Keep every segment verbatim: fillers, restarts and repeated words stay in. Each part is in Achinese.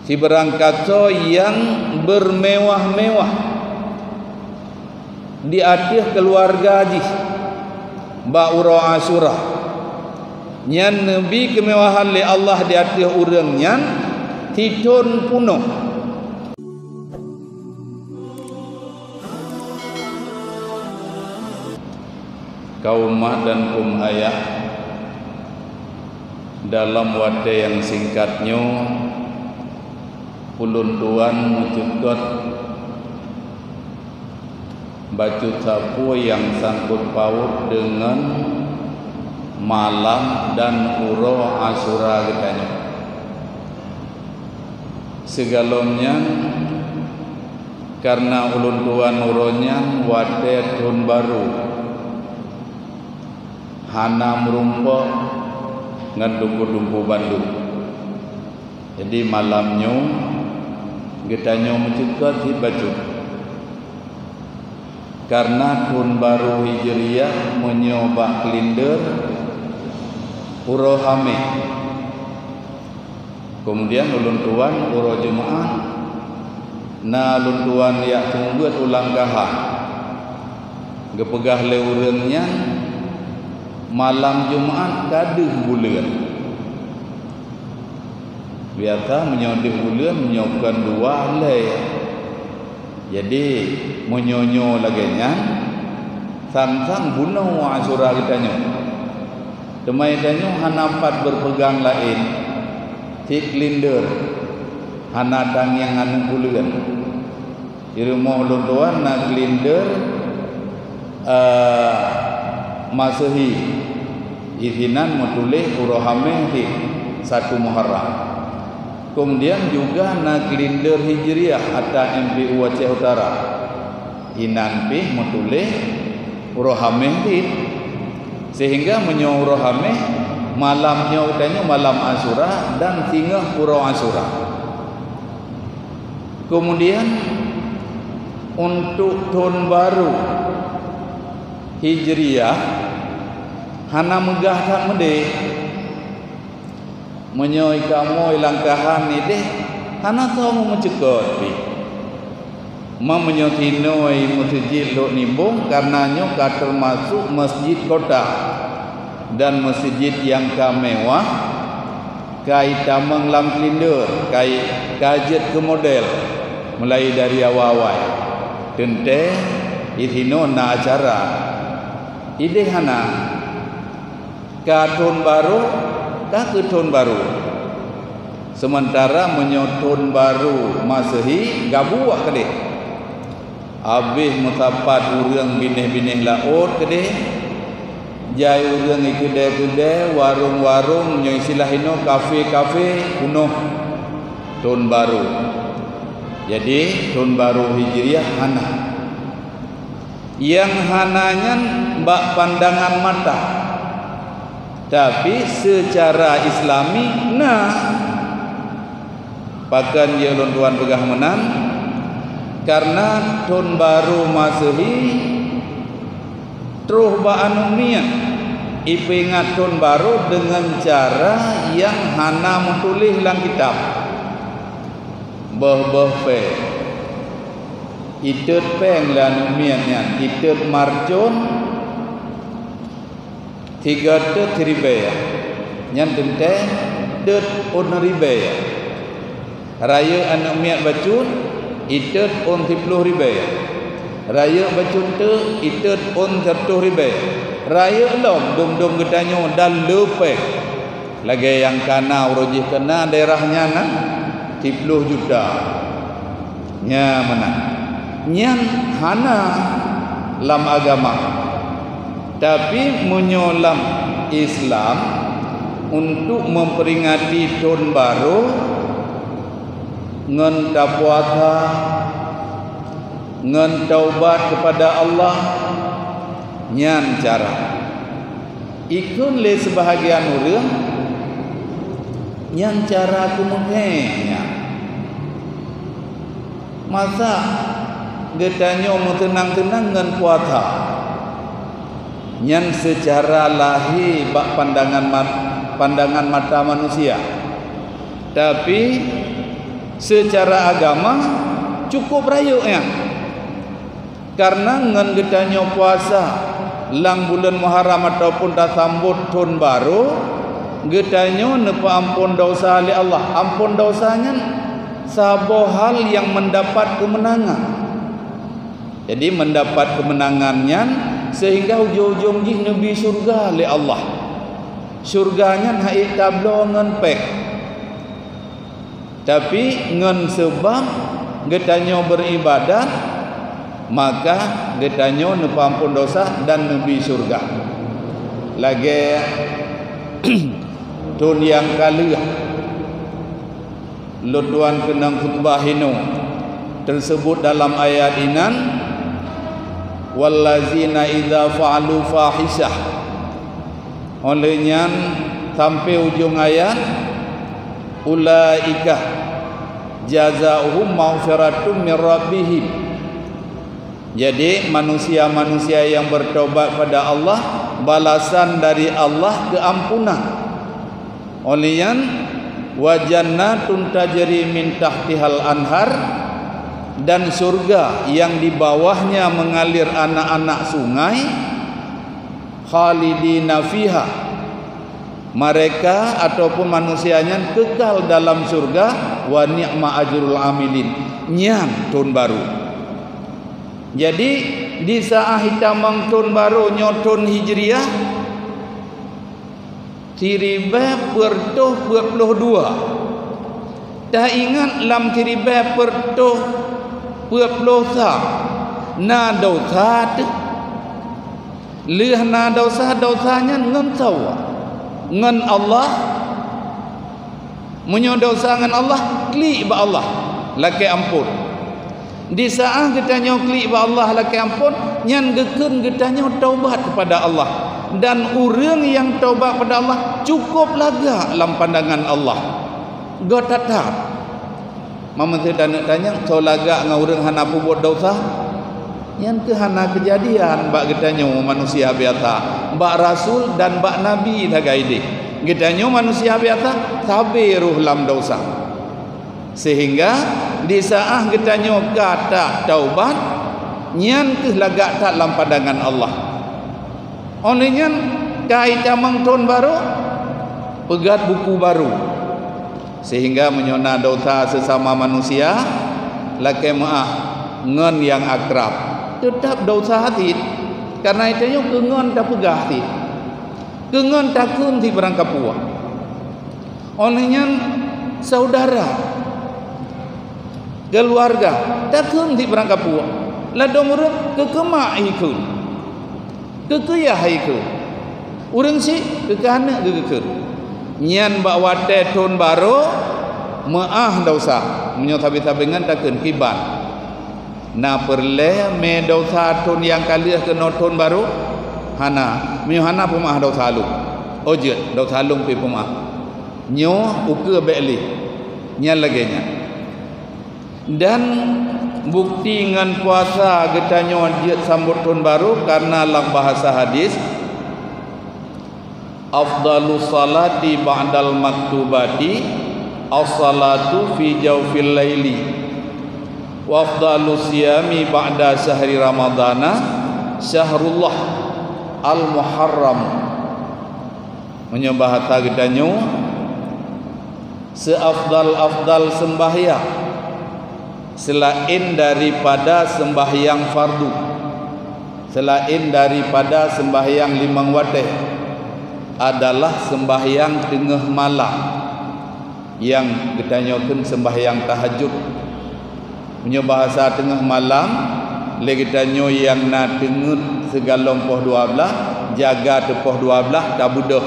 Sibarang kasoe nyang beumewah-mewah di ateueh keuluwarga jih bak uroe Asyura, nyan neubi keumewahan lé Allah di ateueh ureuëng nyan sithon punoh. Kaum mak dan kaum ayah, dalam watée nyang singkat nyoe, ulôn tuan meucukot bacut sapeue nyang sangkot paut deungon malam dan uroe Asyura geutanyoe. Sigohlom nyan, kareuna ulôn tuan uroe nyan watée thon barô, hana meurumpok ngon teungku-teungku bandum. Jadi, malam nyoe geutanyoe meucukot cit bacut. Kareuna thon barô Hijriah meunyoe bak kalender uroe Hameh. Keumudian ulôn tuan uroe Jumat na ulôn tuan jak seumeubeuet u Langkahan. Geupeugah lé ureuëng nyan, malam Jumat ka deuh buleuen. Biasa meunyoe deuh buleuen, meunyoe kon dua, lhée. Jadi, meunyoe nyoe lagée nyan, sang-sang bunoe Asyura geutanyoe. Teuma geutanyoe hana pat beupeugang laén, cit kalender, hana tangieng aneuëk buleuen. Di rumoh ulôn tuan na kalender, eh, Masehi, isinan meutuléh uroe Hameh cit, satu Muharram. Keumudian juga na kalender Hijriah ata M P U Aceh Utara. Inan pih meutuléh uroe Hameh cit. Sehingga meunyoe uroe Hameh, malam nyoe geutanyoe malam Asyura dan singoh uroe Asyura. Keumudian, untuk thon barô Hijriah hana meugah that meudeh. Meunyoe kamoe Langkahan ideh, hana soe meucukot pih. Ma meunyoe sinoe meuseujid Lhok Nibong, kareuna nyoe ka teumasok meuseujid kota dan meuseujid nyang ka mewah, ka itamong lam kalender, ka i-, ka jeuet keu model mulai dari awai-awai. Teuntée, disinoe na acara. Ideh hana. Ka thon barô, ka keu thon barô. Seumeuntara meunyoe thon barô Masehi, gabuek keudeh. Habéh meusapat ureuëng binéh-binéh laôt keudeh, jai ureuëng i keudée-keudée, warong-warong, nyoe istilah inoe kafé-kafé, punoh thon barô. Jadi, thon barô Hijriah hana. Nyang hana nyan bak pandangan mata, tapi seucara Islami na. Pakon jeuet lôn tuan peugah meunan? Kareuna thon barô Masehi troh bak aneuk miet ipeuingat thon barô deungon cara nyang hana meutuléh lam kitab. Boh-boh péng. Itot péng lé aneuk miet nyan, itot marcon, tiga tot siribée. Nyan teuntée tot ôn ribée. Rayeuk aneuk miet bacut, itot ôn siploh ribée. Rayeuk bacut teuk, itot ôn siratoh ribée. Rayeuk lom dum-dum geutanyoe dan leupée. Lagée nyang kana uroe jih kana daerah nyan na siploh juta. Nya meunan. Nyan hana lam agama. Tapi meunyoe lam Islam, untuk memperingati thon barô ngon tapuasa, ngon taubat kepada Allah, nyan cara. Ikheun lé seubahagian ureuëng, nyan cara keumeuhée nyan. Masa geutanyoe meuteunang-teunang ngon puasa? Nyan seucara lahé bak pandangan mat-, pandangan mata manusia. Tapi, Seucara agama cukup rayeuk nyan. Kareuna ngon geutanyoe puasa lam buleuen Muharram ataupun tasambot thon barô, geutanyoe neupeuamphon desya lé Allah. Amphon desya nyan saboh hal nyang mendapat keumeunangan. Jadi, mendapat keumeunangan nyan seuhingga ujong-ujong jih neubi syeuruga lé Allah. Syeuruga nyan hana tabloe ngon péng. Tapi ngon seubab geutanyoe beuribadat, maka geutanyoe neupeuamphon desya dan neubi syeuruga. Lagée thon nyang ka lheueh, lôn tuan keunong khutbah inoe, teuseubut dalam ayat inan, "Wallazina idza fa'alu fahisyah." Óh lheueh nyan sampai ujong ayat, "Ulaika jazaohum maghfiratum mir rabbihim." Jadi, manusia-manusia yang bertobat pada Allah, balasan dari Allah keuampunan. Óh lheueh nyan, "Wa jannatun tajri min tahtihal anhar," dan syurga yang di bawahnya mengalir anak-anak sungai, "khalidina fiha." Mereka ataupun manusia nyan kekal dalam syurga, "wa ni'ma ajrul amilin." Nyan thon barô. Jadi, di saát itamong thon barô nyoe thon Hijriah, siribée peuet reutôh peuet ploh dua. Taingat lam siribée peuet reutôh peuet ploh sa na desya teuh. Lheueh na desya, desya nyan ngon soe? Ngon Allah. Meunyoe desya ngon Allah, klik bak Allah, lakée amphon. Di saát geutanyoe klik bak Allah lakée amphon, nyan geukheun geutanyoe taubat keupada Allah. Dan ureuëng nyang taubat keupada Allah cukôp lagak lam pandangan Allah. Göt that-that. Meunyoe taneuk tanyong, soe lagak ngon ureuëng hana peubuet desya? Nyan keuh hana keujadian bak geutanyoe manusia biasa, bak rasul dan bak nabi sagai deh. Geutanyoe manusia biasa sabe rôh lam desya. Seuhingga di saát geutanyoe ka that taubat, nyan keuh lagak that lam pandangan Allah. Óh lheueh nyan ka itamong thon barô, peugöt buku barô. Seuhingga meunyoe na desya seusama manusia, lakée meuáh ngon nyang akrab. Teutab desya cit, kareuna geutanyoe keu ngon tapeugah cit. Keu ngon takheun cit barangkapeue. Óh lheueh nyan, syedara, keuluwarga, takheun cit barangkapeue. Ladôm ureuëng keu keumak ikheun, keu keuyah ikheun. Ureuëng syiek keu keu aneuëk geukheun. Nyan bak watée thon barô meuáh desya. Meunyoe sabe-sabe ngon takheun kiban. Na peureulée mé desya thon nyang ka lheueh keunoe thon barô? Hana. Meunyoe hana, peumeuáh desya lôn. Oh jeuet, desya lôn pih peumeuáh. Nyoe ukeue bék lé. Nyan lagée nyan. Dan bukeuti ngon puasa geutanyoe jeuet sambot thon barô, kareuna lam bahasa hadis, "Afdhalus salati ba'dal maktubati as-salatu fi jawfil laili, wa afdhalus siyami ba'da syahri ramadhana syahrullah al-muharram." Meunyoe bahasa geutanyoe, seafdal-afdal seumbahyang seulaén daripada seumbahyang fardu, seulaén daripada seumbahyang limong watée, adalah seumbahyang teungoh malam, nyang geutanyoe kheun seumbahyang tahajud. Meunyoe bahasa teungoh malam, lé geutanyoe nyang na teungeut sigohlom poh dua blaih, jaga teupoh dua blaih, tabeudôh.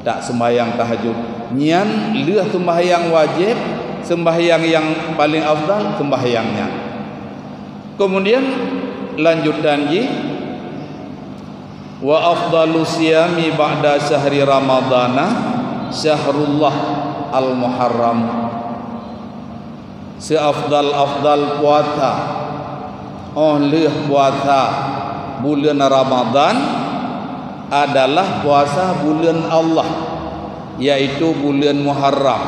Tak seumbahyang tahajud. Nyan lheueh seumbahyang wajéb, seumbahyang nyang paleng afdal, seumbahyang nyan. Keumudian, lanjutan jih, "Wa afdhalus siyami ba'da syahri ramadhana syahrullah al-muharram." Seafdal-afdal puasa óh lheueh puasa buleuen Ramadhan adalah puasa buleuen Allah, yaitu buleuen Muharram.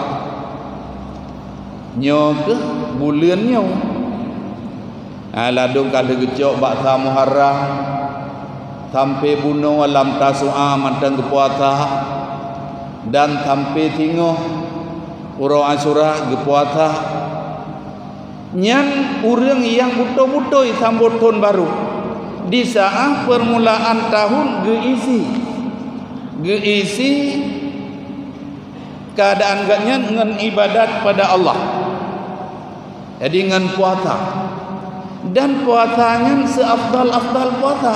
Nyoe keuh buleuen nyoe. Ha, ladôm ka lheueh geucok bak sa Muharram, sampoe bunoe lam Tasu'a mantong geupuasa, dan sampoe singoh uroe Asyura geupuasa. Nyan ureuëng nyang beutôi-beutôi sambot thon barô. Di saat permulaan tahun geuisi, geuisi keuadaan geuhnyan ngon ibadat pada Allah. Jadi ngon puasa. Dan puasa nyan seafdal-afdal puasa.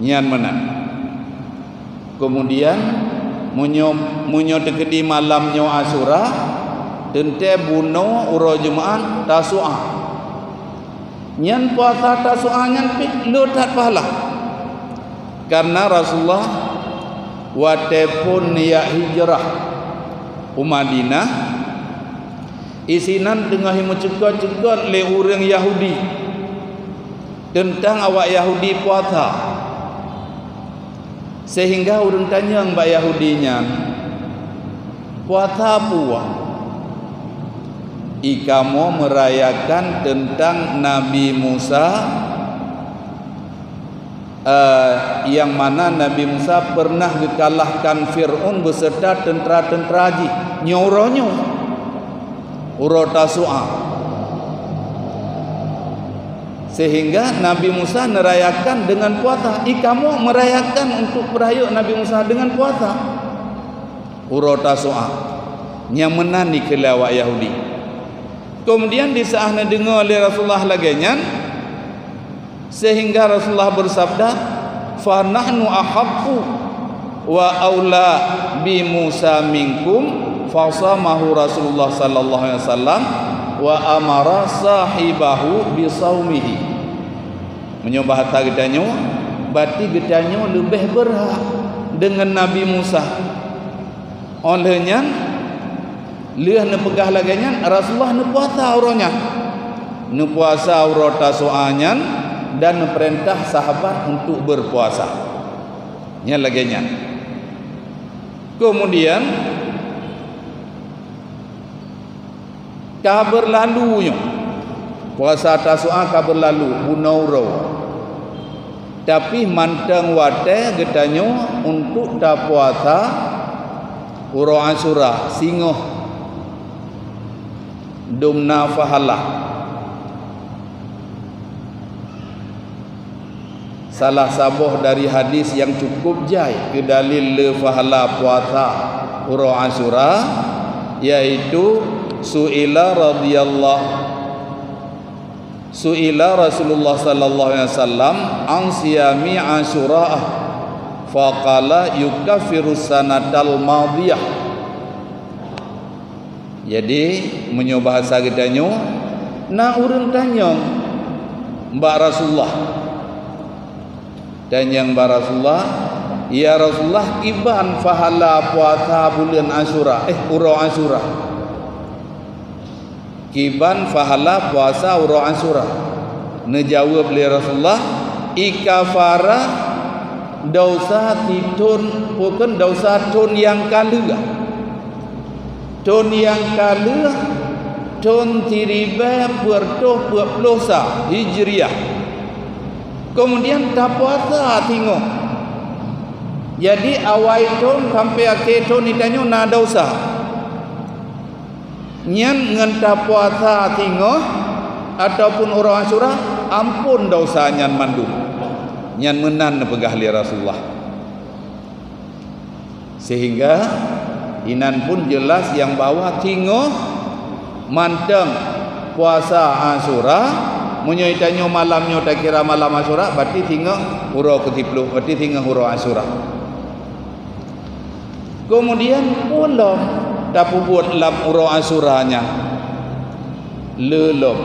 Nyan meunan. Kemudian, meunyoe, meunyoe teukeudi malam nyoe Asyura, teuntée bunoe uroe Jumaat Tasu'a. Nyan puasa Tasu'a nyan pih le that pahala. Karena Rasulullah watée phon neujak hijrah u Madinah, isinan teungoh meucukot-cukot lé ureuëng Yahudi teuntang awak Yahudi puasa. Sehingga ureuëng tanyong bak Yahudi nyan, "Puasa peue?" "Ikamoe meurayakan teuntang Nabi Musa, eh, nyang mana Nabi Musa pernah geukalahkan Fir'aun beserta teuntera-teuntera jih nyoe uroe nyoe, uroe Tasu'a." Sehingga Nabi Musa neurayakan dengan puasa. Ikamoe meurayakan untuk peurayok Nabi Musa dengan puasa uroe Tasu'a. Nyang meunan dikheun lé awak Yahudi. Kemudian di saat neudeungoe lé Rasulullah lagée nyan, sehingga Rasulullah bersabda, "Fa nahnu ahaqqu wa aula bi Musa minkum." Fasamahu Rasulullah sallallahu alaihi wasallam wa amara sahibahu bi saumihi. Meunyoe bahasa geutanyoe, berarti geutanyoe leubeh beurhak deungon Nabi Musa. Óh lheueh nyan, lheueh neupeugah lagée nyan, Rasulullah neupuasa uroe nyan. Neupuasa uroe Tasu'a nyan dan neupeurintah sahabat untuk berpuasa. Nyan lagée nyan. Kemudian, ka beurlalu nyoe. Puasa Tasu'a ka beurlalu, bunoe uroe. Tapi mantong watée geutanyoe untuk tapuasa uroe Asyura, singoh dum na pahala. Salah saboh dari hadis nyang cukup jai keu dalil le pahala puasa uroe Asyura, yaitu su'ila radhiyallahu, su'ila Rasulullah sallallahu alaihi wasallam an siyami Asyura, faqala yukaffiru sanatal madiyah. Jadi, meunyoe bahasa geutanyoe, na ureuëng tanyong bak Rasulullah. Tanyong bak Rasulullah, "Ya Rasulullah, kiban pahala puasa buleuen Asyura, eh, uroe Asyura? Kiban pahala puasa uroe Asyura?" Neujaweueb lé Rasulullah, "Ikafarah dosa sithon, bukon dosa thon nyang ka lheueh." Thon nyang ka lheueh, thon siribée peuet reutôh peuet ploh sa Hijriah. Keumudian tapuasa singoh. Jadi, awai thon sampoe akhé thon geutanyoe na desya. Nyan ngon tapuasa singoh ataupun uroe Asyura, amphon desya nyan mandum. Nyan meunan neupeugah lé Rasulullah. Sehingga inan pun jeulaih nyang bahwa singoh mantong puasa Asyura, meunyoe tanyoe malam nyoe takira malam Asyura, berarti singoh uroe keu siploh, berarti singoh uroe Asyura. Keumudian peue lom tapeubuet lam uroe Asyura nyan? Le lom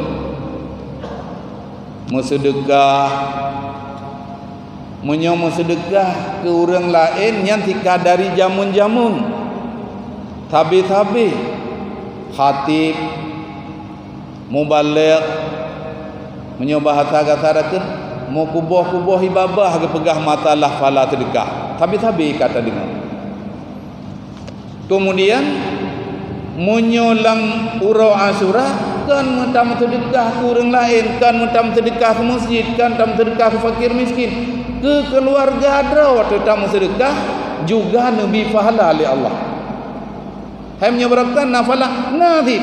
meuseudeukah. Meunyoe meuseudeukah keu ureuëng laén nyan tika dari jameun-jameun, sabe-sabe, khatib, mubaligh, meunyoe bahasa gata rakeun, meukuboh-kuboh ié babah geupeugah masalah pahala seudeukah, sabe-sabe ka tadeungoe. Keumudian, Meunyoe lam uroe Asyura, kon meutameuseudekah keu ureuëng laén, kon meutameuseudekah keu meuseujid, kon tameuseudekah keu fakir miskin, keu keuluwarga droe tameuseudekah, juga neubi pahala lé Allah. Hai meunyoe barokon na pahala, na cit.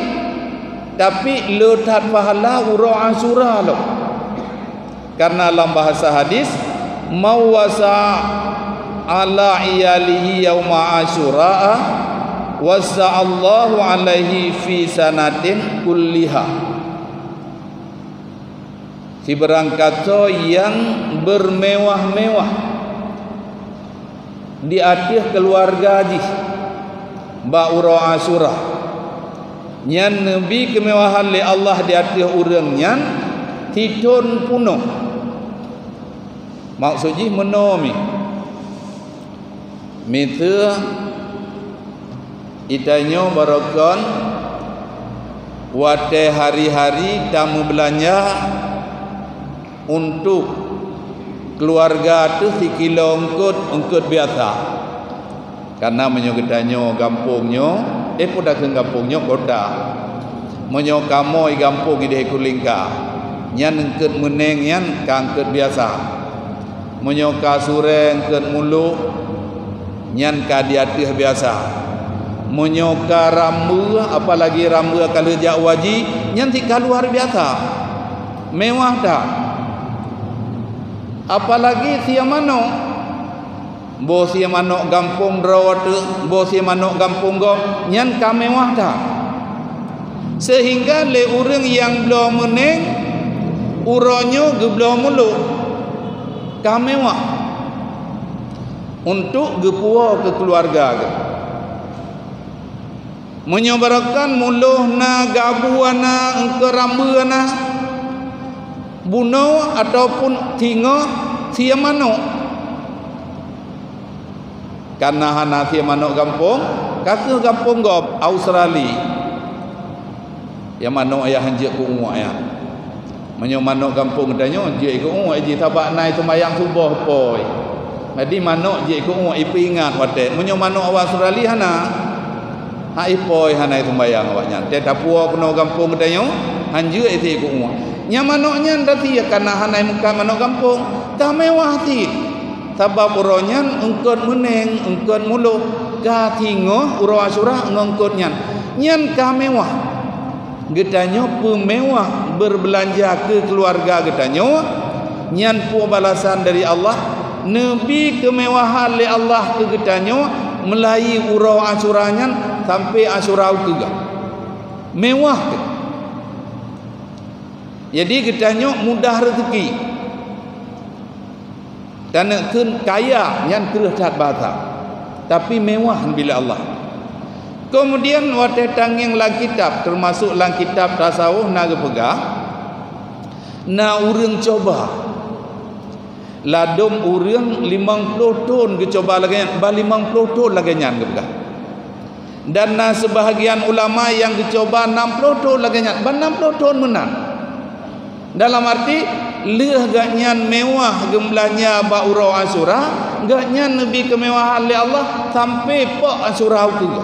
Tapi le that pahala uroe Asyura lom. Karena lam bahasa hadis, "Mawasa ala iyalihi yauma Asyura, wasa Allahu alaihi fi sanatin kulliha." Sibarang kasoe nyang bermewah-mewah di ateueh keuluwarga jih bak uroe Asyura, nyan neubi keumewahan lé Allah di ateueh ureuëng nyan sithon punoh. Maksud jih meunoe mi. Miseue itanyoe barokon watée hari-hari tameubeulanja untuk keuluwarga teuh sikilo eungkot, eungkot biasa. Karena meunyoe geutanyoe gampông nyoe, eh, peue takheun gampông nyoe, kota. Meunyoe kamoe gampông ideh Kulingka, nyan eungkot meuneng nyan ka eungkot biasa. Meunyoe ka Sureng eungkot Muluk, nyan ka di ateueh biasa. Meunyoe ka rambeue, apalagi rambeue ka lheueh jak u haji, nyan cit ka luar biasa. Mewah that. Apalagi sie manok. Boh sie manok gampông droe teuh, boh sie manok gampông gob, nyan ka mewah that. Seuhingga lé ureuëng nyang bloe meuneng, uroe nyoe geubloe mulok, ka mewah untuk geupuwoe keu keuluwarga geuh. Meunyoe barokon muloh na, gabu na, eungkot rambeue na, bunoe ataupun singoh sie manok. Kana hana sie manok gampông, ka kheueh gampông gob, Australia. Nyang manok ayah hanjeuet keu uek ayah. Meunyoe manok gampông geutanyoe jeuet keu uek jih, sabab na seumayang suboh pôi. Jadi manok jeuet keu uek ipeuingat watée. Meunyoe manok awak Australia hana, hai pôi hana seumayang awaknyan. Tée tapuwoe keunoe gampông geutanyoe, hanjeuet isi keu uek. Nyang manok nyan teusie kana hana meukat manok gampông, ka mewah cit. Sabab uroe nyan eungkot meuneng, eungkot mulok, ka singoh uroe Asyura ngon eungkot nyan. Nyan ka mewah. Geutanyoe peumewah beurbelanja keu keuluwarga geutanyoe, nyan peue balasan dari Allah, neubi keumewahan lé Allah keu geutanyoe meulayeue uroe Asyura nyan sampoe Asyura ukeue. Mewah teuh. Jadi geutanyoe mudah reuzeuki. Taneuk kheun kaya nyan kreueh that basa, tapi mewah bila Allah. Keumudian watée tangieng lam kitab, teumasok lam kitab tasawuf na geupeugah, na ureuëng cuba. Ladom ureuëng limong ploh thon geucuba lagée nyan, bah limong ploh thon lagée nyan geupeugah. Dan na seubahagian ulama nyang geucuba nam ploh thon lagée nyan, ban nam ploh thon meunan. Dalam arti, lheueh gobnyan mewah geumeulanja bak uroe Asyura, gobnyan neubi keumewahan lé Allah sampoe pok Asyura ukeue.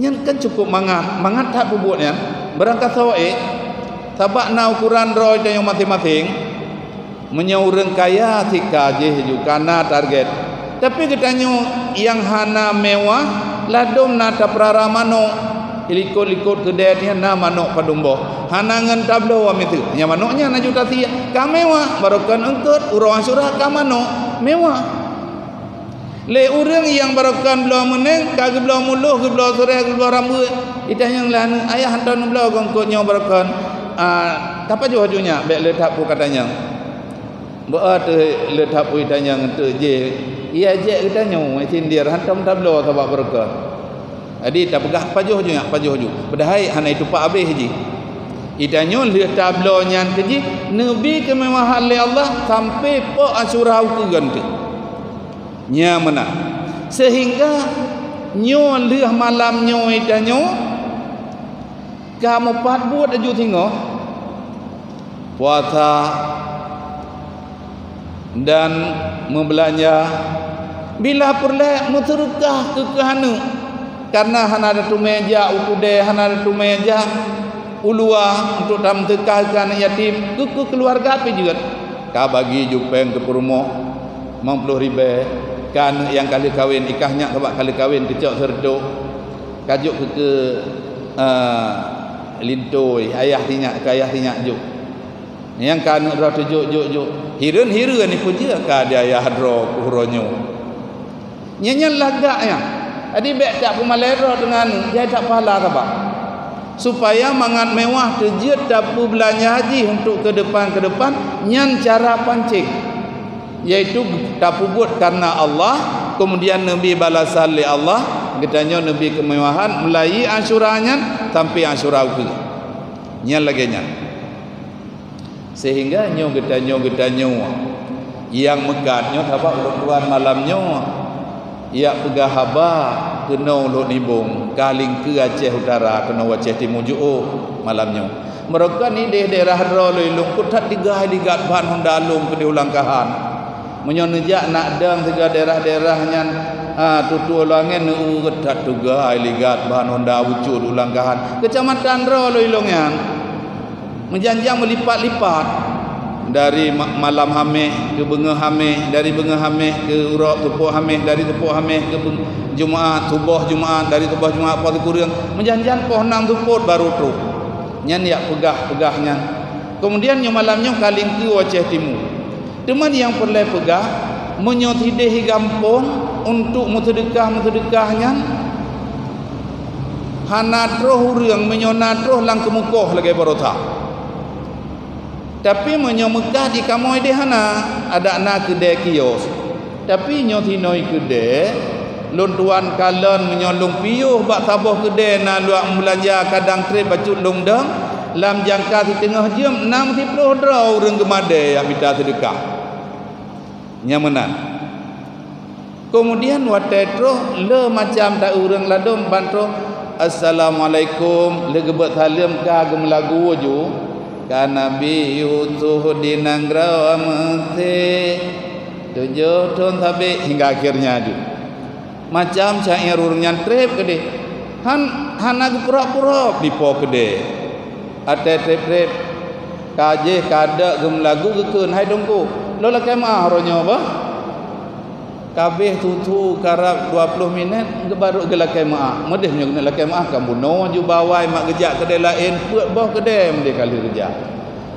Nyan kan cukup mangat, mangat that peubuet nyan. Barangkasoe ék, sabab na ukoran droe tanyoe maséng-maséng. Meunyoe ureuëng kaya sika jih ju kana target. Tapi geutanyoe nyang hana mewah, ladom na tapeurara manok. Likot-likot keudée nyan na manok padum boh. Hana ngon tabloe miseue. Nyang manok nyan aju tasie. Ka mewah, barokon eungkot, uroe Asyura ka manok. Mewah. Lé ureuëng nyang barokon bloe meuneng, ka geubloe muloh, geubloe surée, geubloe rambuet. Itanyong lé aneuk, "Ayah, hantom neubloe eungkot nyoe barokon." Ah, tapajoh aju nyak, bék le that peue katanyong. Beu teuh le that peue itanyong teuk jih. Iya jek geutanyoe sindir hantom tabloe sabab barokon. Jadi tapeugah pajoh aju nyak, pajoh aju. Padahai hana itupak habéh jih. Itanyoe lheueh tabloe nyan keu jih neubi keumewahan lé Allah sampoe pok Asyura ukeue geutanyoe. Nya meunan. Seuhingga nyoe lheueh malam nyoe itanyoe ka meupat buet aju singoh, puasa dan meubeulanja, bila peureulée meuseudeukah keu keuh aneuk. Karena hana tateumé jak u keudè, hana tateumé jak u luwa untuk tameuseudekah keu aneuk yatim, keu, keu keuluwarga pih jeuet. Ka bagi ju péng keu peurumoh limong ploh ribèe, keu aneuk nyang ka lheueh kawen, i kah nyak sabab ka lheueh kawen teucok seureutôh, ka jok keu, keu, eh, lintô, ayah sinyak, keu ayah sinyak jok. Nyang ka aneuk droe teujok, jok, jok. Hireuen-hireuen ipeujeuet ka di ayah droe keu uroe nyoe. Nyan, nyan lagak nyan. Jadi bèk tapeumalèe droe teungoh aneuk, jai that pahala sabab. Supaya mangat mewah teujeuet tapeubeulanja jih untuk ke depan-ke depan, nyan cara pancéng. Yaitu tapeubuet karena Allah, kemudian neubri balasan lé Allah, geutanyoe neubri keumewahan meulayeue Asyura nyan sampai Asyura ukeue. Nyan lagèe nyan. Sehingga nyoe geutanyoe-geutanyoe nyang meukat nyoe sabab ulôn tuan malam nyoe jak peugah haba keunoe lôn hibong ka lingkeue Aceh Utara keunoe Aceh Timu jiôh malam nyoe. Meureuka nideh daerah droe lôn ilong keu that tigai ligat ban honda lôn keudeh u Langkahan. Meunyoe neujak nak dang sigoe daerah-daerah nyan, ha, tutoe lôn angén neueu that tigai ligat ban honda ucut u Langkahan. Keucamatan droe lôn ilong nyan. Meujan-jan meulipat-lipat. Dari ma-, malam Hameh keu beungoh Hameh, dari beungoh Hameh keu uroe teupok Hameh, dari teupok Hameh keu beung-, Jumaat, suboh Jumaat, dari suboh Jumaat poh sikureueng. Meujan-jan poh nam seupôt barô troh. Nyan jak peugah-peugah nyan. Keumudian nyoe malam nyoe ka lingkeue Aceh Timu. Teuma nyang peureulèe peugah, meunyoe sideh i gampông untuk meuseudeukah-meuseudeukah nyan, hana troh ureuëng, meunyoe na troh lam keumukoh lagèe baroesa. Tapi meunyoe meukat di kamoe deh hana, adak na keudè kios. Tapi nyoe sinoe keudè, lôn tuan kalon meunyoe lôn piôh bak saboh keudè na luwak meubelanja kadang trép bacut lôn dong, lam jangka siteungoh jeuem nam siploh droe ureuëng geumadé nyang mita seudeukah. Nyang meunan. Keumudian watèe troh le macam ta ureuëng ladôm ban troh, "Assalamualaikum," lé geubeuet saleuem ka geumeulagu ju, ka Nabi Yusuf di nanggroe Meusé, tujoh thon sabe hingga akhirnya ju. Macam syair ureuëng nyan trép keudeh. Han, hana geupurab-purab dipo keudeh. Watèe trép-trép ka jih ka deuek geumeulagu geukheun, "Hai Teungku, lôn lakèe meuáh uroe nyoe bah." Ka abéh tutu karab dua ploh minét geubarô geulakèe meuáh. Meudeh nyoe keuneuk lakèe meuáh ka bunoe ju bawai mak geujak keudè laén peuet boh keudè meudeh ka lheueh geujak.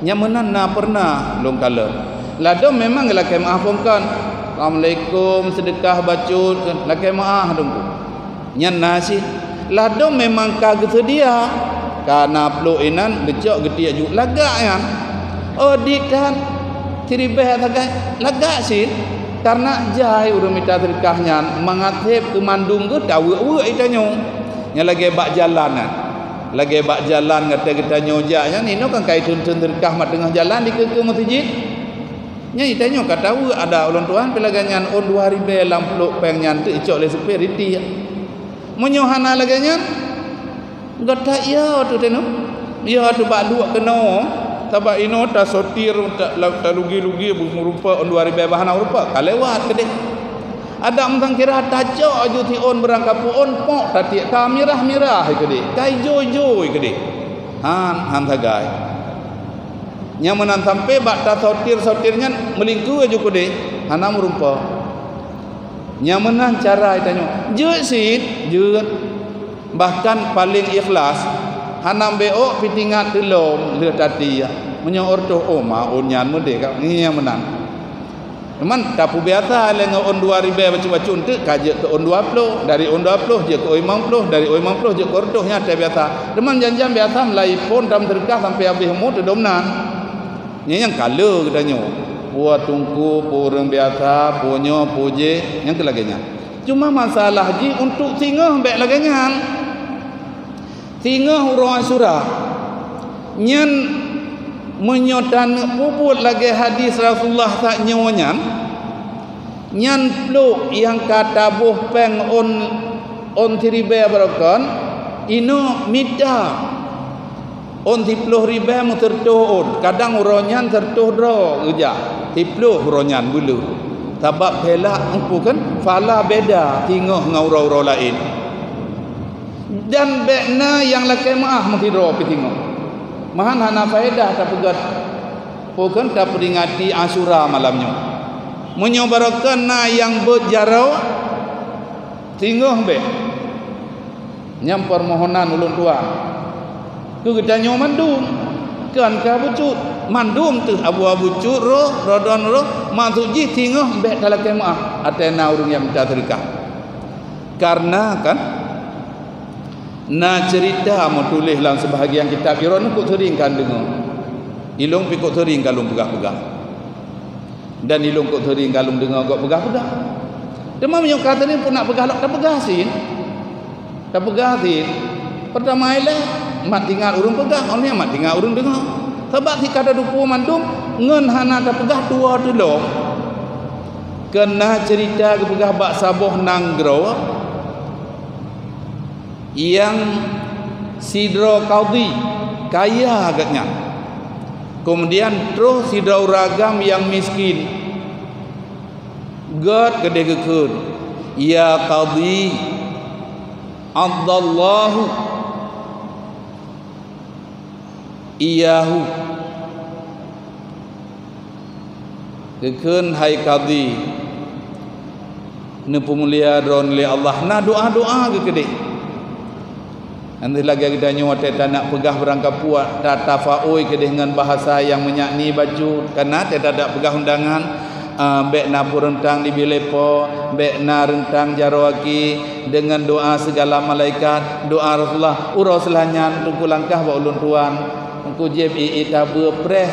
Nyang meunan na peureunah lôn kalon. Ladôm memang geulakèe meuáh phon kon. "Assalamualaikum, seudeukah bacut," lakèe meuáh Teungku. Nyan na cit. Ladôm memang ka geuseudia. Ka na plôk inan geucok geutiek ju lagak nyan. Oh, dit that. Siribèe sagai lagak cit. Karena jai ureuëng mita seudeukah nyan mangat sép keu mandum geuh taweuek-weuek itanyoe. Nyan lagèe bak jalan nyan. Lagèe bak jalan gata geutanyoe jak nyan, inoe kan ka itheun-theun seudeukah mat teungoh jalan dikeue-keue meuseujid. Nyan itanyoe ka taweuek adak ulôn tuan, pih lagèe nyan ôn dua ribèe lam plôk péng nyan teuk icok lé supir itiek. Meunyoe hana lagèe nyan, gata iya tu teunoe. Iya tu bak luek keunoe, sabab inoe tasotir, ta-, la-, talugi-lugi meurumpok ôn dua ribèe bah hana meurumpok, ka lewat keudeh. Adak meusangkira tacok aju siôn beurangkapeue ôn pok tatiek ka mirah-mirah keudeh, ka ijo-ijo keudeh. Han, han sagai. Nyang meunan sampoe bak tasotir-sotir nyan meulingkue ju keudeh, hana meurumpok. Nyang meunan cara itanyoe. Jeuet cit, jeuet. Bahkan paleng ikhlas, hana beuôk pih tingat teulom lheueh tatiek. Meunyoe ôr toh, oh, ma ôn nyan meudeh ka, nyang meunan. Teuma tapeubiasa lé ngon ôn dua ribèe bacut-bacut eunteuk ka jeuet keu ôn dua ploh, dari ôn dua ploh jeuet keu ôn limong ploh, dari ôn limong ploh jeuet keu ôn reutôh nyan teubiasa. Teuma jan-jan biasa meulayeue phon tam seudeukah sampoe habéh umu teudom nan. Nyan nyang ka le geutanyoe. Peue teungku, peue ureuëng biasa, peue nyoe, peue jéh, nyang keu lagèe nyan. Cuma masalah jih untuk singoh bèk lagèe nyan. Singoh uroe Asyura nyan, meunyoe taneuk peubuet lagèe hadis Rasulullah sak nyoe nyan, nyan plôk nyang ka taboh péng ôn, ôn siribèe barokon, inoe mita ôn siploh ribèe meuseureutoh ôn, kadang uroe nyan seureutoh droe geujak, siploh uroe nyan beuleuh. Sabab phela, peue kan, phala beda singoh ngon uroe-uroe laén. Dan bék na nyang lakée meuáh meusidroe pih singoh. Meuhan hana faedah tapeugét, pakon tapeuringati Asyura malam nyoe. Meunyoe barokon na nyang beuet jaroe, singoh bék. Nyan peumohonan ulôn tuan keu geutanyoe mandum. Kan ka bucut, mandum teuh abu-abu cut roh, rodon roh, maksud jih singoh bék talakée meuáh, até na ureuëng nyang mita seudeukah. Karena kan, na ceurita meutuléh lam seubahagian kitab, droeneuh kok seuring ka deungoe. Ilôn pih kok seuring ka lôn peugah-peugah. Dan ilôn kok seuring ka lôn deungoe gob peugah-peugah. Teuma meunyoe ka seuring pun nak peugah lom, tapeugah cit. Tapeugah cit. Peurtama ilée, mat teuingat ureuëng peugah, óh lheueh nyan mat teuingat ureuëng deungoe. Sabab si ka tateupeue mandum ngon hana tapeugah dua teulom. Keu na ceurita geupeugah bak saboh nanggroe, nyang sidroe kadhi kaya geuhnyan. Keumudian troh sidroe ureuëng agam nyang miskin. Gét keudeh geukheun, "Ya kadhi, adallahu iyahu." Geukheun, "Hai kadhi, neupeumulia droeneuh lé Allah." Na doa-doa geukeudeh. Nyang lagée geutanyoe watée tanak peugah barangkapeue, tatafaôi keudeh ngon bahasa nyang meunyak ni bacut, kana teudadak peugah undangan, ah, bék na peureuntang di biléh po, bék na reuntang jaroe aki, deungon doa sigala malaikat, doa Rasulullah, uroe seulanya teungku langkah bak ulôn tuan, teungku jieb ié-ié tabeue preh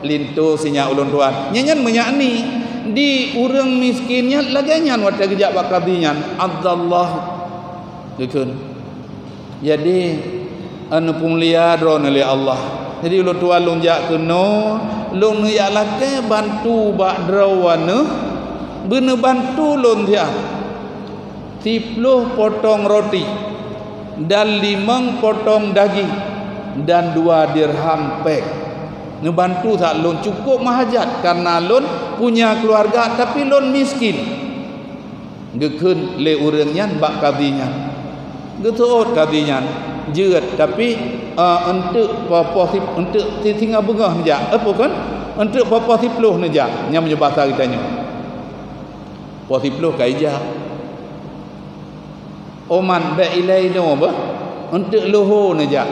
linto sinyak ulôn tuan. Nyan, nyan meunyak ni, di ureuëng miskin nyan lagée nyan watée geujak bak kadhi nyan, adallahu. Geukheun. Jadi, neupeumulia droeneuh lé Allah. Jadi, ulôn tuan lôn jak keunoe, lôn jak lakée bantu bak droeneuh, beuneubantu lôn siat. Siploh potong roti dan limong potong daging dan dua dirham péng. Neubantu that lôn cukôp meuhajat, kareuna lôn punya keuluwarga, tapi lôn miskin. Geukheun lé ureuëng nyan bak kadhi nyan. Geuseuôt kadhi nyan, jeuet, tapi, eh, eunteuk poh-poh sip-, eunteuk si-, singoh beungoh neujak, eh, pakon? Eunteuk poh-poh siploh neujak, nyan meunyoe basa geutanyoe. Poh siploh ka ijak. Oman bék ilée inoe beuh, eunteuk luho neujak.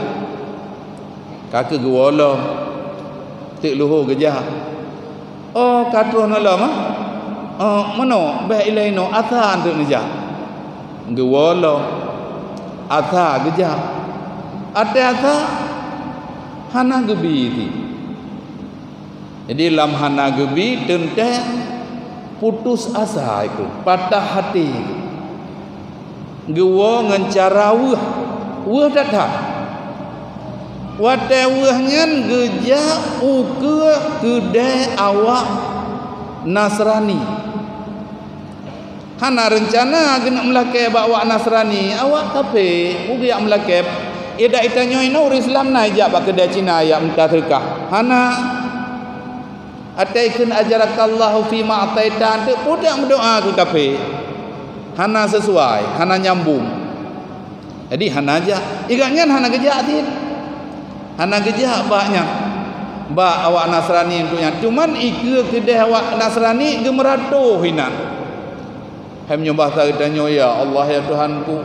Ka keuh geuwoe lom, teuk luho geujak. Oh, ka troh neulom, ah? Oh, meunoe, bék ilée inoe, asa eunteuk neujak. Geuwoe lom, asa geujak. Até asa, hana geubi cit. Jadi, lam hana geubi teuntée putus asa itu, patah hati. Geuwoe ngon cara weueh, weueh that-that. Watée weueh nyan geujak ukeue keudée awak Nasrani. Hana reuncana geuneuk meulakée bak awak Nasrani, awak kafé, peue geujak meulakée. Idak geutanyoe inoe ureuëng Islam na ijak bak keudée Cina ijak mita seudeukah. Hana. Até kheun ajarakallahu fima ataita, teuk pudak meudoá keu kafé. Hana sesuai, hana nyambung. Jadi hana jak. Igat nyan hana geujak cit. Hana geujak bak nyan. Bak awak Nasrani untuk nyan. Cuman ikeue keudeh awak Nasrani geumeuratoh inan. Hai meunyoe basa geutanyoe, "Ya Allah, ya Tuhanku,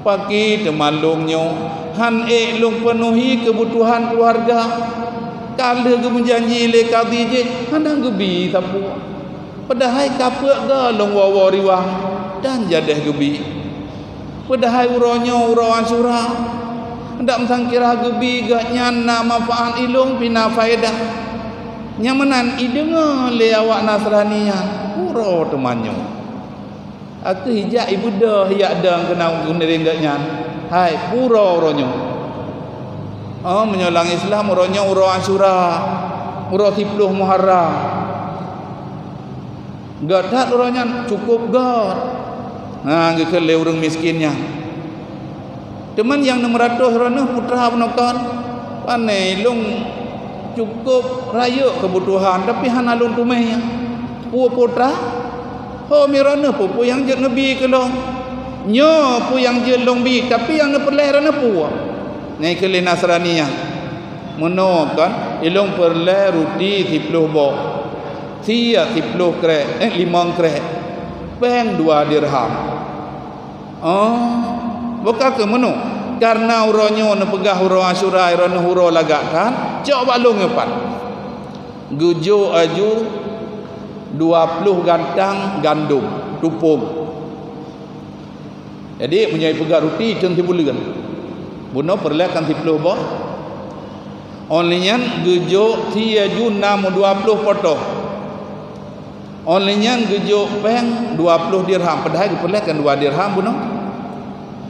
pakri teuma lôn nyoe, han ék lôn peunuhi keubutuhan keuluwarga." Ka lheueh geumeujanji lé kadhi jih, hana geubi sapeue. Padahai ka peuet goe lôn woe-woe riwang dan jadeh geubi. Padahai uroe nyoe uroe Asyura, dak meusangkira geubi geuhnyan na manfaat ilôn pih na faedah. Nyang meunan ideungoe lé awak Nasrani nyan uroe teuma nyoe. Ateueh ijak ibeudôh yak dong keunan geuneureng geuhnyan. Hai, pue uroe nyoe? Oh, meunyoe lam Islam uroe nyoe uroe Asyura, uroe siploh Muharram. Gét that uroe nyan, cukôp gét. Na geukheun lé ureuëng miskin nyan. Teuma nyang neumeuratoh droeneuh putra bunoe kon, "Pane lôn cukôp rayeuk keubutuhan, tapi hana lôn teumé." Peue putra? Ho mi droeneuh peue-peue nyang jeuet neubi keu lôn? Nyoe peue nyang jeuet lôn bi, tapi nyang neupeureulèe droeneuh peue? Nyang ikheun lé Nasrani nyan. Meunoe kan, ilôn peureulèe ruti siploh boh, sie siploh krek, eh, limong krek, péng dua dirham. Oh, buka keu meunoe. Kareuna uroe nyoe neupeugah uroe Asyura, droeneuh uroe lagak kan, cok bak lôn nyoe pat. Geujok aju dua ploh gantang gandom, tupông. Jadi, meunyoe ipeugah ruti, teun sibuleuen. Bunoe peureulèe kan siploh boh. Óh lheueh nyan geujok sie aju nam dua ploh poto. Óh lheueh nyan geujok péng dua ploh dirham, padahai geupeureulèe kan dua dirham bunoe.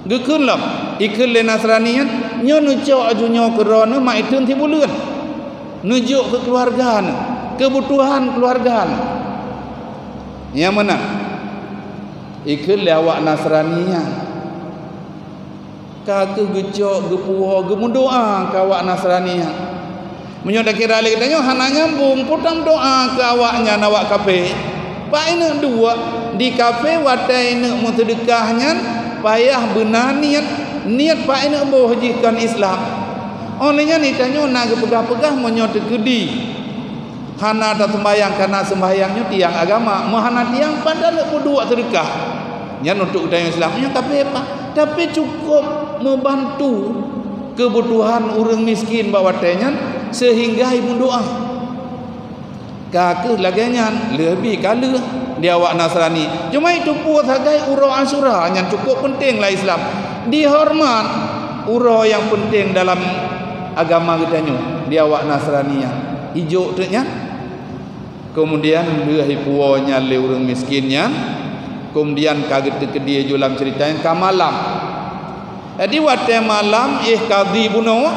Geukheun lom, ikheun lé Nasrani nyan, nyoe neucok aju nyoe keu droeneuh mak iteun sibuleuen. Neujok keu keuluwarga neuh, keubutuhan keuluwarga neuh. Nyang meunan, ikheun lé awak Nasrani nyan. Ka kheueh geucok, geupuwoe, geumeudoá keu awak Nasrani nyan. Meunyoe takira lé geutanyoe hana nyambông, peue tameudoá keu awaknyan, awak kafé? Pak ineuk duek di kafé watèe ineuk meuseudeukah nyan payah beuna niet, niet pak ineuk boh jih kon Islam. Óh lheueh nyan geutanyoe na geupeugah-peugah meunyoe teukeudi hana taseumbahyang, kareuna seumbahyang nyoe tiang agama, meuhana tiang pat taneuk peuduek seudeukah. Nyan untuk geutanyoe Islam, nyan kafé pat. Tapi cukôp meubantu keubutuhan ureuëng miskin bak watèe nyan seuhingga imeudoá. Ka kheueh lagèe nyan, leubeh ka lheueh di awak Nasrani. Cuma itu pun sagai uroe Asyura nyan cukôp peunteng lam Islam. Dihoreumat uroe nyang peunteng dalam agama geutanyoe di awak Nasrani nyan. Ijok teuk nyan. Keumudian lheueh ipuwoe nyan lé ureuëng miskin nyan, keumudian ka geuteukeudi ju lam ceurita nyan ka malam. Jadi watèe malam éh kadhi bunoe,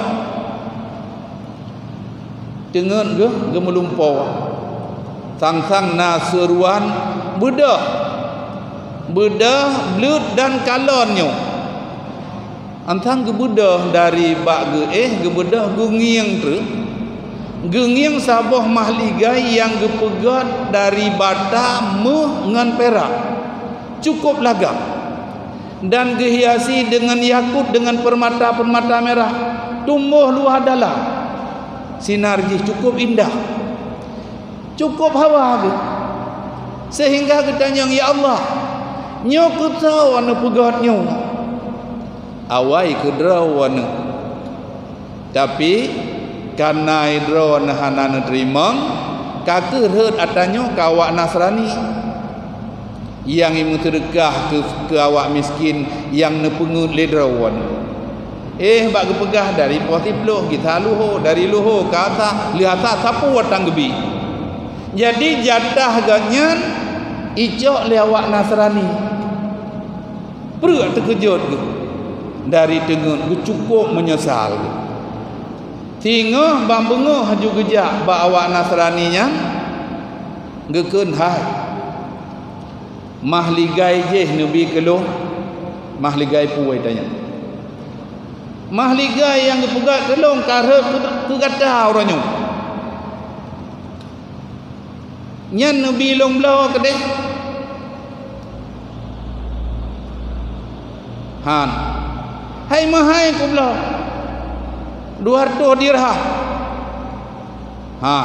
teungeut geuh geumeulumpoe. Sang-sang na seuruan beudôh, beudôh, bleuet dan kalon nyoe. Antang geubeudôh dari bak geuéh, geubeudôh geungieng treuk. Geungieng saboh mahligai nyang geupeugöt dari bata, méuh ngon pirak. Cukôp lagak. Dan geuhiasi deungon yakut, deungon peurmata-peurmata mirah. Tumbôh luwah dalam. Sinar jih cukôp indah. Cukôp hawa geuh. Seuhingga geutanyong, "Ya Allah, nyoe keu soe neupeugöt nyoe?" Awai keu droeneuh. Tapi, kareuna droeneuh hana neuteurimong, ka kheueh rhot atra nyoe keu awak Nasrani nyang imeuseudeukah keu, keu awak miskin nyang neupeungeuet lé droeneuh. Éh, bak geupeugah dari poh siplôh gisa luho, dari luho ka asa, lheueh asa sapeue watang geubi. Jadi, jatah geuh nyan icok lé awak Nasrani. Pruet teukeujot geuh. Dari teungeut geuh cukôp meunyeusal geuh. Singoh ban beungoh laju geujak bak awak Nasrani nyan, geukheun, "Hai, mahligai jih neubi keu lôn, mahligai peue tanyong? Mahligai nyang geupeugah keu lôn ka rhot keu, keu gata uroe nyoe." Nyan neubi lôn bloe keudeh? Han. Hai meuhai kubloe? Dua reutôh dirham. Ha.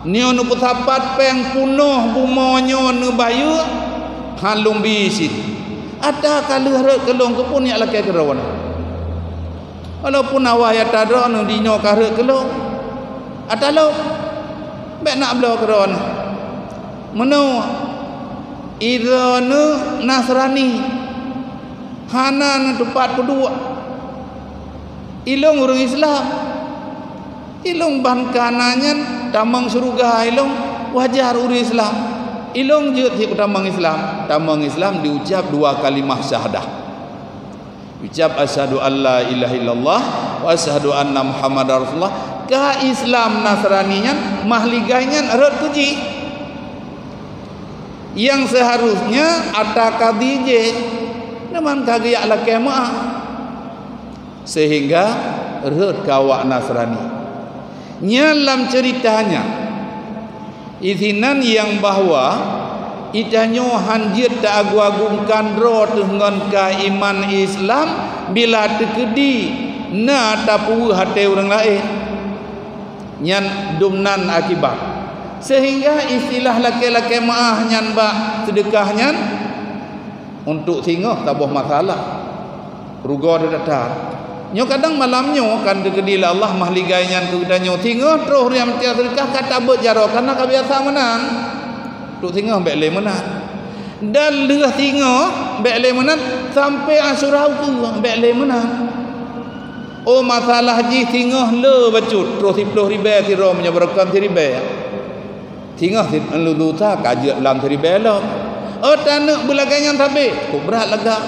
Nyoe neupeusapat péng punoh bumoe nyoe neubayeue, han lôn bi cit. Atra ka lheueh rhot keu lôn, keupeue neujak lakèe keu droeneuh? Walaupun awai atra droeneuh jinoe ka rhot keu lôn, atra lôn, bèk neubloe keu droeneuh. Meunoe, droeneuh Nasrani, hana neutupat peuduek. Ilôn ureuëng Islam. Ilôn ban kana nyan tamong syeuruga ilôn, wajar ureuëng Islam. Ilôn jeuet cit tamong Islam. Tamong Islam diucap dua kalimah syahadah. Ucap, "Asyhadu an la ilaha illallah wa asyhadu anna Muhammadar Rasulullah." Ka Islam Nasrani nyan, mahligai nyan rhot keu jih. Nyang seuharusnya atra kadhi jih, teuma ka geujak lakèe meu'ah. Seuhingga rhot keu awak Nasrani. Nyan lam ceurita nyan. Isinan nyang bahwa Geutanyoe hán jeuet taagung-agungkan droe teuh ngon ka iman Islam, bila teukeudi na tapeuweueh até ureuëng laén. Nyan dum nan akibat. Seuhingga istilah lakée-lakée meuáh nyan bak seudeukah nyan, untuk singoh saboh masalah. Rugoe that-that. Nyoe kadang malam nyoe kan teukeudi lé Allah mahligai nyan keu geutanyoe. Singoh troh riam tiep seudeukah ka tabeuet jaroe, kareuna ka biasa meunan. Untuk singoh bék lé meunan. Dan lheueh singoh bék lé meunan, sampoe Asyura ukeue bék lé meunan. Oh, masalah jih singoh le bacut, troh siploh ribée sidroe meunyoe beureukan siribée. Singoh si-, lusa ka jeuet lam siribée lom. Oh, taneuk beulagée nyan sabe, kok brat lagak.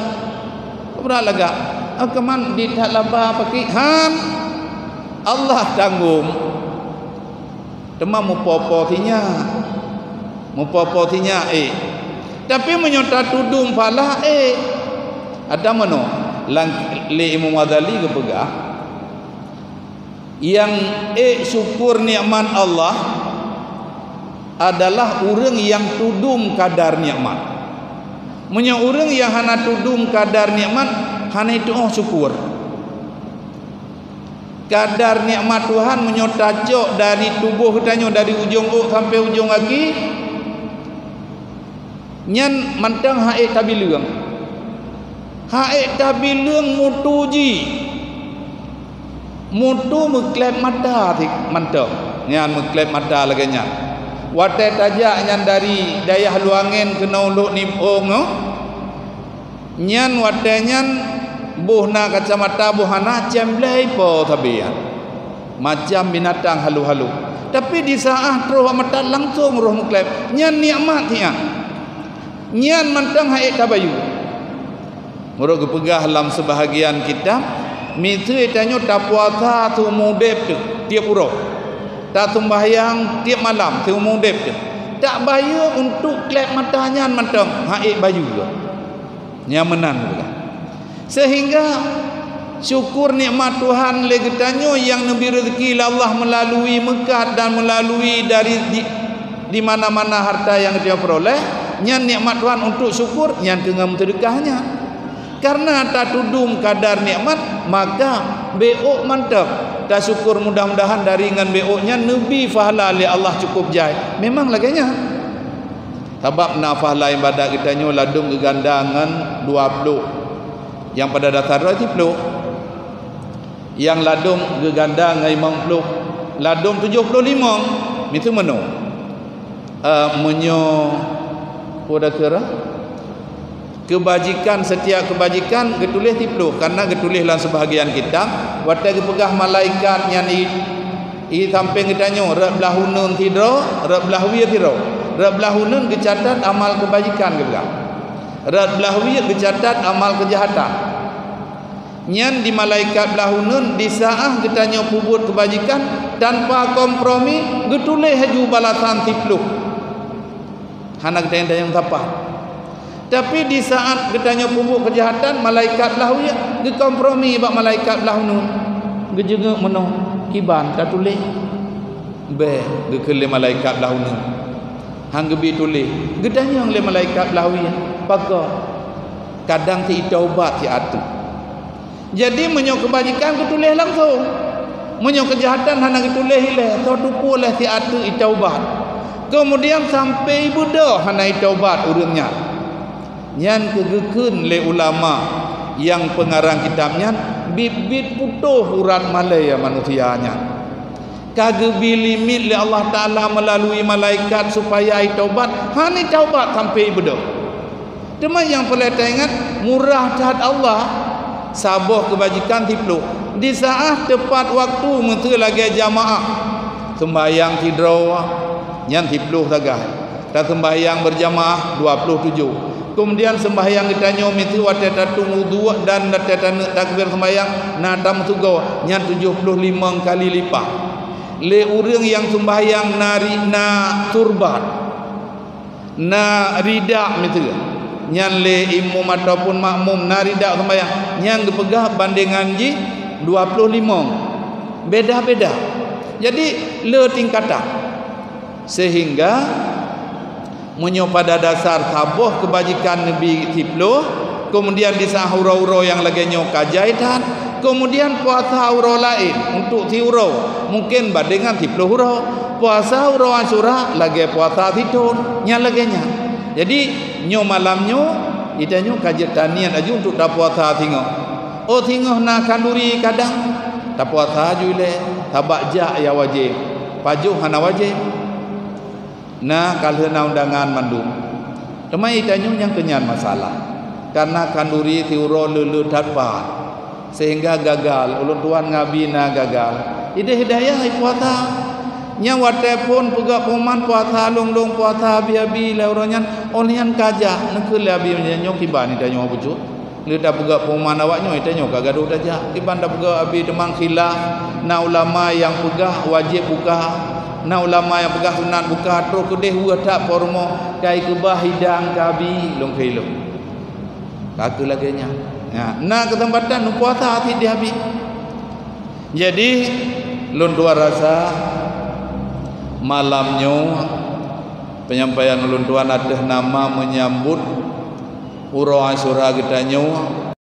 Kok brat lagak. Oh, keuman di that laba pakik han. Allah tanggong. Teuma mupopo sinyak. Mupopo sinyak, eh. Tapi meunyoe tatudong phala, eh. Ada meunoe, lam, lé Imam Ghazali geupeugah, nyang ék syukur nikmat Allah adalah ureuëng nyang tudong kadar nikmat. Meunyoe ureuëng nyang hana tudong kadar nikmat, hana jitu'oh syukur. Kadar nikmat Tuhan meunyoe tacok dari tuboh geutanyoe, dari ujong ôk sampoe ujong gaki, nyan mantong han ék tabileueng. Han ék tabileueng mutu jih. Mutu meukleb mata sit mantong. Nyan meukleb mata lagée nyan. Watée tajak nyan dari dayah Luwangen keunoe Lhok Nibong nyoe, nyan watée nyan boh na kacamata boh hana, cembleh ipo sabe nyan. Macam binatang halo-halo. Tapi di saát troh bak mata langsong roh meukleb. Nyan nikmat nyan. Nyan mantong han ék tabayeue. Meunurot geupeugah lam seubahagian kitab, miseue tanyoe tapuasa siumu udeb teuh tieb uroe, tasumbahyang tieb malam siumu udeb teuh, tabayeue untuk kleb mata nyan mantong han ék bayeue. Nyan meunan geupeugah. Seuhingga syukur nikmat Tuhan lé geutanyoe nyang neubri reuzeuki lé Allah meulalui meukat dan meulalui dari di, di mana-mana harta nyang geutanyoe peureulée, nyan nikmat Tuhan untuk syukur, nyan keuh ngon meuseudeukah nyan. Kareuna tatudong kadar nikmat, maka bék ôk mantong tasyukur, mudah-mudahan dari ngon bék ôk nyan neubri pahala lé Allah cukôp jai. Memang lagée nyan. Sabab na pahala iébadat geutanyoe ladôm geuganda ngon dua ploh. Nyang pada dasar droe siploh. Nyang ladôm geuganda ngon limong ploh. Ladôm tujoh ploh limong. Miseue meunoe. Eh, meunyoe peue dasar, keubajikan, setiap keubajikan geutuléh siploh, kareuna geutuléh lam seubahagian kitab, watée geupeugah malaikat nyan i, i sampéng geutanyoe, rot blaih uneun sidroe, rot blaih wie sidroe. Rot blaih uneun geucatat amal keubajikan geupeugah. Rot blaih wie geucatat amal keujahatan. Nyan di malaikat blaih uneun di saát geutanyoe peubuet keubajikan tanpa kompromi geutuléh laju balasan siploh. Hana geutanyoe tanyong sapat. Tapi di saát geutanyoe peubuet keujahatan, malaikat blaih wie geukompromi bak malaikat blaih uneun. Geujeungeuk meunoe, kiban tatuléh. Bék, geukheun lé malaikat blaih uneun. Han geubi tuléh, geutanyong lé malaikat blaih wie, pakon? Kadang teuh taubat siat teuk. Jadi meunyoe keubajikan geutuléh langsong. Meunyoe keujahatan hana geutuléh ilée, soe teupeue lé siat teuk itaubat. Keumudian sampoe ibeudôh hana itaubat ureuëng nyan. Nyan keuh geukheun lé ulama nyang peungarang kitab nyan, biet-biet putôh urat malée manusia nyan. Ka geubi limit lé Allah Taala meulalui malaikat supaya itaubat, hana itaubat sampoe ibeudôh. Teuma nyang peureulée taingat, murah that Allah. Saboh keubajikan siploh. Di saát teupat waktu miseue lagée jamaah. Seumbahyang sidroe, nyan siploh sagai. Taseumbahyang beurjamaah dua ploh tujoh. Keumudian seumbahyang geutanyoe miseue watée tatueng udue dan watée taneuk takbir seumbahyang na tameusigoe, nyan tujoh ploh limong kali lipat. Lé ureuëng nyang seumbahyang na ri-, na turbat. Na ridak miseue, nyan lé imum ataupun makmum na ridak seumbahyang, nyan geupeugah bandengan jih dua ploh limong. Beda-beda. Jadi, le tingkatan. Seuhingga Meunyoe pada dasar saboh keubajikan neubi siplôh, keumudian di saát uroe-uroe nyang lagée nyoe ka jai that, keumudian puasa uroe laén untuk siuroe, mungken bandéngan siplôh uroe. Puasa uroe Asyura lagée puasa sithon, nyang lagée nyan. Jadi, nyoe malam nyoe, geutanyoe ka jeuet taniet laju untuk tapuasa singoh. Oh, singoh na khanduri kadang, tapuasa laju ilée, sabab jak nyang wajéb, pajoh hana wajéb. Na ka lheueh na undangan mandum. Teuma geutanyoe nyang keunyan masalah. Kareuna khanduri siuroe le-le that pat, sehingga gagal, ulôn tuan ngon abi na gagal. Ideh hidayah i puasa. Nyang watée phon peugah pengumuman puasa, lôn-lôn puasa abi-abi lé uroe nyan, óh lheueh nyan ka jak, neukheun lé abi nyan, nyoe kiban geutanyoe bacut. Lheueh tapeugah pengumuman awak nyoe, tanyoe ka gadôh tajak. Kiban tapeugah abi teuma khilaf, na ulama nyang peugah wajéb buka, na ulama nyang peugah sunat buka, troh keudeh weueh that po rumoh, ka ikeubah hidang keu abi, lôn kheun lôn. Ka keuh lagée nyan. Nah, na keuseumpatan neupuasa cit di abi. Jadi, lôn tuan rasa malam nyoe penyampaian ulôn tuan ateueh nama menyambut uroe Asyura geutanyoe.